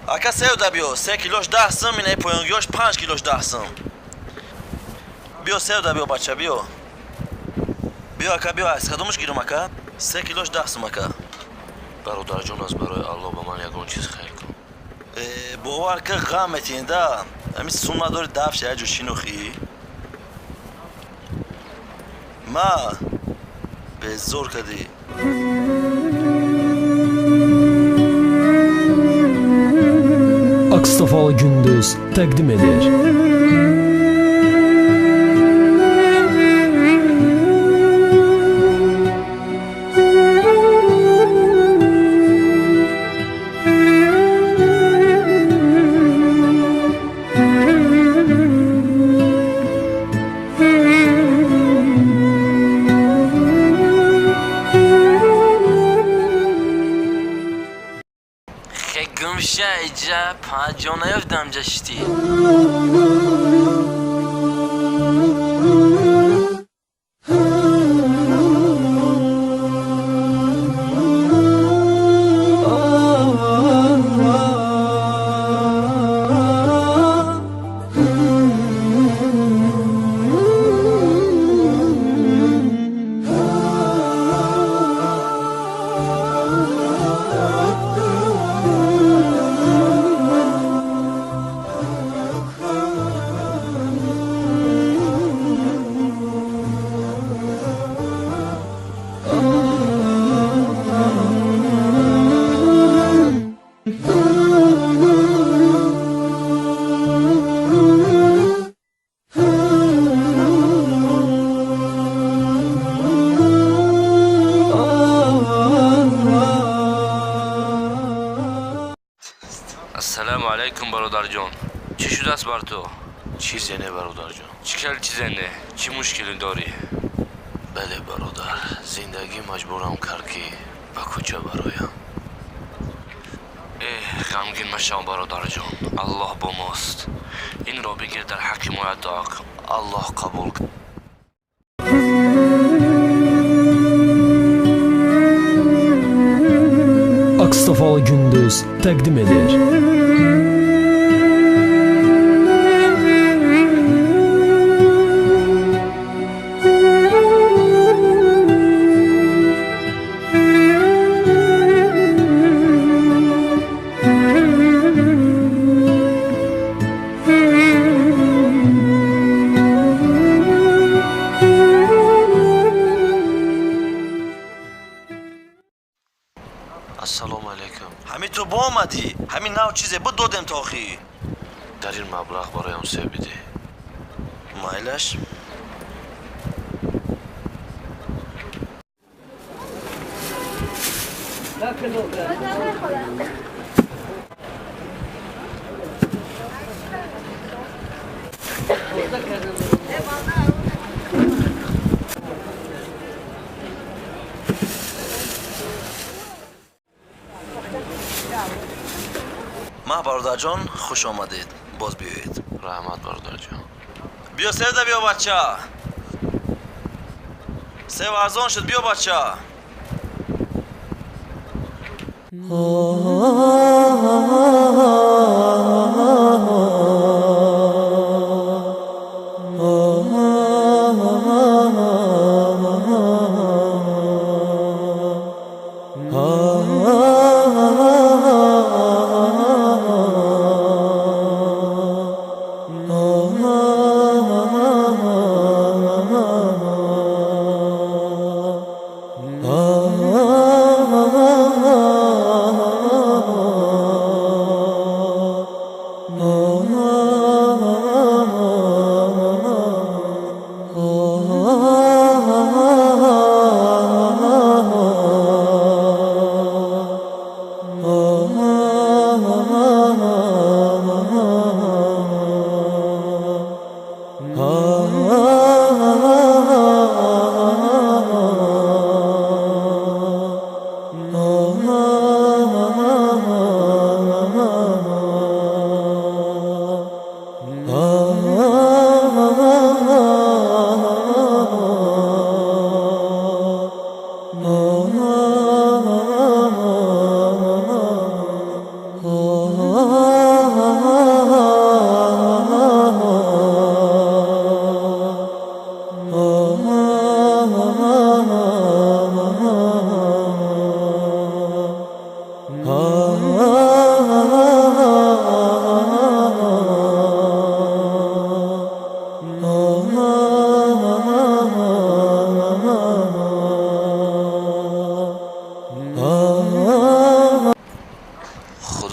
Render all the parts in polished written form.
Ака севда биё, 3 килош 10 сум, инаи поёнгиёш 5 килош 10 сум. Биё севда биё бача, биё. Биё ака, биё, аз кадомаш гирам ака? 3 килош 10 сум ака. Бародарҷон, аз барои Аллоҳ ба ман ягон чиз хайр кун. Бовар ки ғам метиҳен да. Ҳамин сум надори дафш як ҷо шинохӣ. Ма безор кардӣ. Akstafalı Gündüz təqdim edir. Панҷ наёфтам ҷашти. Ассалому алайкум, бародарҷон. Чӣ шудааст бар ту? Чизе не, бародарҷон. Чӣ хел чизе не? Чӣ мушкиле дорӣ? Бале, бародар, зиндагӣ маҷбурам кард, ки ба кӯча бароям. Эҳ, ғамгин машав, бародарҷон. Аллоҳ бо мост. Инро бигир, дар ҳаққи мо дуо кун. Аллоҳ қабул. Akstafalı Gündüz təqdim edir. Ассалому алайкум. Ҳамин ту боомадӣ? Ҳамин нав чизе буд додем то охир. Дар ин маблағ бароям себ бидеҳ. Майлаш. Ма бародарҷон, хуш омадед. Боз биёед. Раҳмат, бародарҷон. Биё севда биё бача. Сев арзон шуд, биё бача. Oh.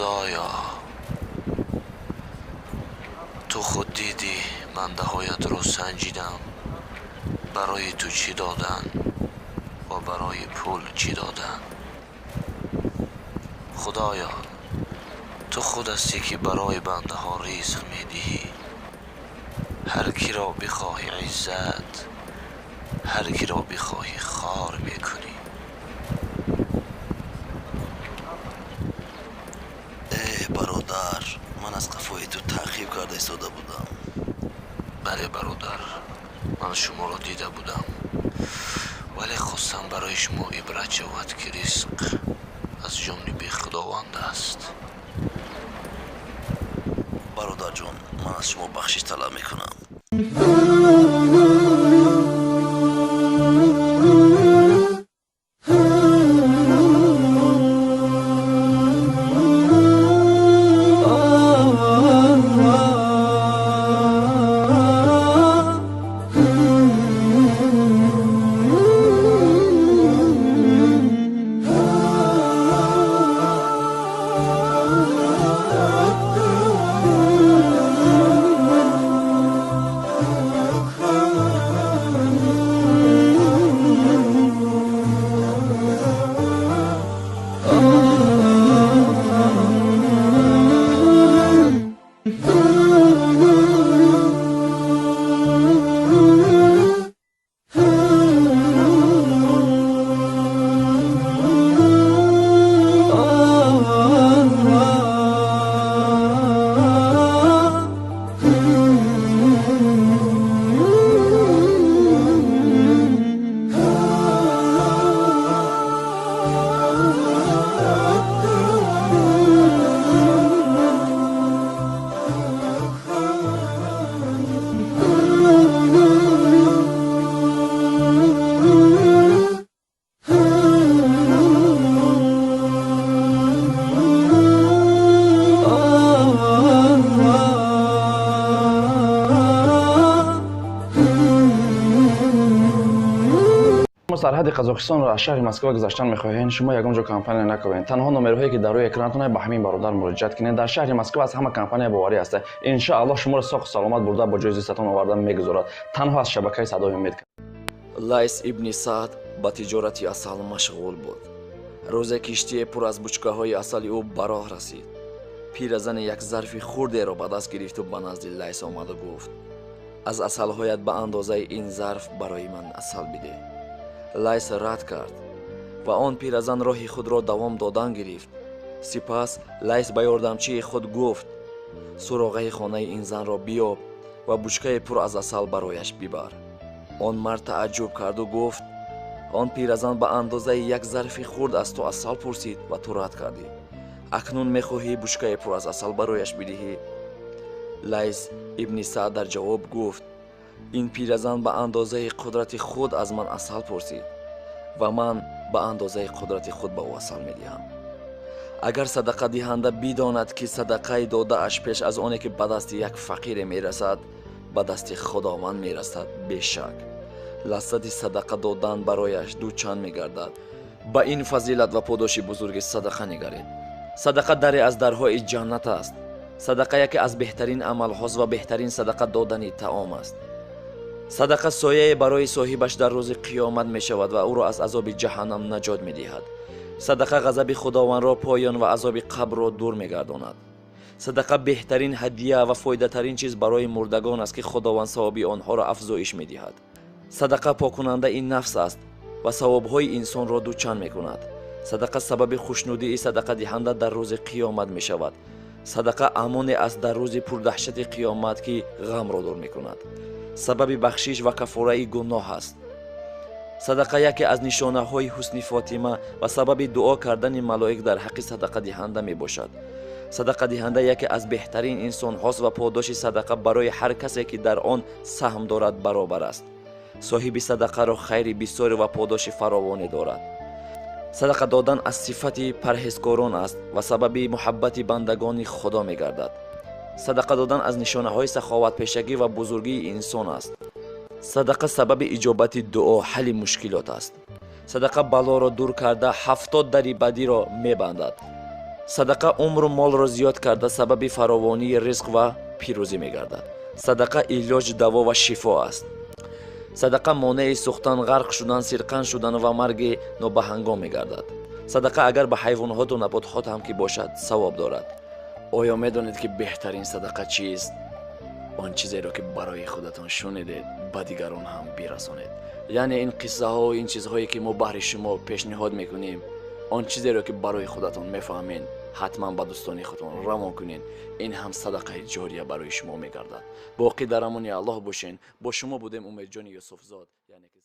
Худоё, ту худ дидӣ, бандаҳоятро санҷидам, барои ту чӣ додан ва барои пул чӣ додан. Худоё, ту худ ҳастӣ ки барои бандаҳо ризқ медиҳӣ. Ҳар киро бихоҳӣ иззат, ҳар киро бихоҳӣ хор мекунӣ. Э бародар, ман аз қафои ту таъқиб карда истода будам. Бале бародар, ман шуморо дида будам, вале хостам барои шумо ибрат шавад, ки ризқ аз ҷониби Худованд аст. Бародарҷон, ман аз шумо бахшиш талаб мекунам. Сарҳади Қазоқистонро аз шаҳри Москва гузаштан мехоҳед, шумо ягон ҷо компания накунед. Танҳо номерҳое ки дар рӯи экранатон ба ҳамин бародар муроҷиат кунед. Дар шаҳри Москва аз ҳама компания боварӣ аст. Иншоаллоҳ шуморо соғу саломат бурда бо ҷои зистатон оварда мегузорад. Танҳо аз шабакаи Садои Умед. Лайс ибни Саъд ба тиҷорати асал машғул буд. Рӯзе киштие пур аз бучкаҳои асали ӯ ба роҳ расид. Пиразане як зарфи хурдеро ба даст гирифту ба назди Лайс омаду гуфт: аз асалҳоят ба андозаи ин зарф барои ман асал бидеҳ. Лайс рад кард ва он пиразан роҳи худро давом додан гирифт. Сипас Лайс ба ёрдамчии худ гуфт: суроғаи хонаи ин занро биёб ва бучкае пур аз асал барояш бибар. Он мард тааҷҷуб карду гуфт: он пиразан ба андозаи як зарфи хурд аз ту асал пурсид ва ту рад кардӣ. Акнун мехоҳӣ бучкае пур аз асал барояш бидиҳӣ? Лайс ибни Саъд дар ҷавоб гуфт: ин пиразан ба андозаи қудрати худ аз ман асал пурсид ва ман ба андозаи қудрати худ ба ӯ асал медиҳам. Агар садақадиҳанда бидонад, ки садақаи додааш пеш аз оне ки ба дасти як фақире мерасад, ба дасти Худованд мерасад, бешак лаззати садақа додан барояш дучанд мегардад. Ба ин фазилат ва подоши бузурги садақа нигаред. Садақа даре аз дарҳои ҷаннат аст. Садақа яке аз беҳтарин амалҳост ва беҳтарин садақа додани таом аст. Садақа сояе барои соҳибаш дар рӯзи қиёмат мешавад ва ӯро аз азоби ҷаҳаннам наҷот медиҳад. Садақа ғазаби Худовандро поён ва азоби қабрро дур мегардонад. Садақа беҳтарин ҳадия ва фоидатарин чиз барои мурдагон аст, ки Худованд савоби онҳоро афзоиш медиҳад. Садақа покунандаи нафс аст ва савобҳои инсонро дучанд мекунад. Садақа сабаби хушнудии садақадиҳанда дар рӯзи қиёмат мешавад. Садақа амоне аст дар рӯзи пурдаҳшати қиёмат, ки ғамро дур мекунад. Сабаби бахшиш ва кафораи гуноҳ аст. Садақа яке аз нишонаҳои ҳусни фотима ва сабаби дуо кардани малоик дар ҳаққи садақадиҳанда мебошад. Садақадиҳанда яке аз беҳтарин инсонҳост ва подоши садақа барои ҳар касе ки дар он саҳм дорад баробар аст. Соҳиби садақаро хайри бисёре ва подоши фаровоне дорад. Садақа додан аз сифати парҳезкорон аст ва сабаби муҳаббати бандагони Худо мегардад. Садақа додан аз нишонаҳои саховатпешагӣ ва бузургии инсон аст. Садақа сабаби иҷобати дуо, ҳалли мушкилот аст. Садақа балоро дур карда 70 дари бадиро мебандад. Садақа умру молро зиёд карда сабаби фаровонии ризқ ва пирӯзӣ мегардад. Садақа илоҷ, даво ва шифо аст. Садақа монеи сӯхтан, ғарқ шудан, сирқан шудан ва марги нобаҳангом мегардад. Садақа агар ба ҳайвонҳоту наботҳот ҳам ки бошад, савоб дорад. Оё медонед, ки беҳтарин садақа чист? Он чизеро, ки барои худатон шунидед, ба дигарон ҳам бирасонед. Яъне ин қиссаҳо, ин чизҳое, ки мо баҳри шумо пешниҳод мекунем, он чизеро, ки барои худатон мефаҳмед, ҳатман ба дӯстони худтон равон кунед. Ин ҳам садақаи ҷория барои шумо мегардад. Боқӣ дар амони Аллоҳ бошен. Бо шумо будем Умедҷони Юсуфзод, яъне ки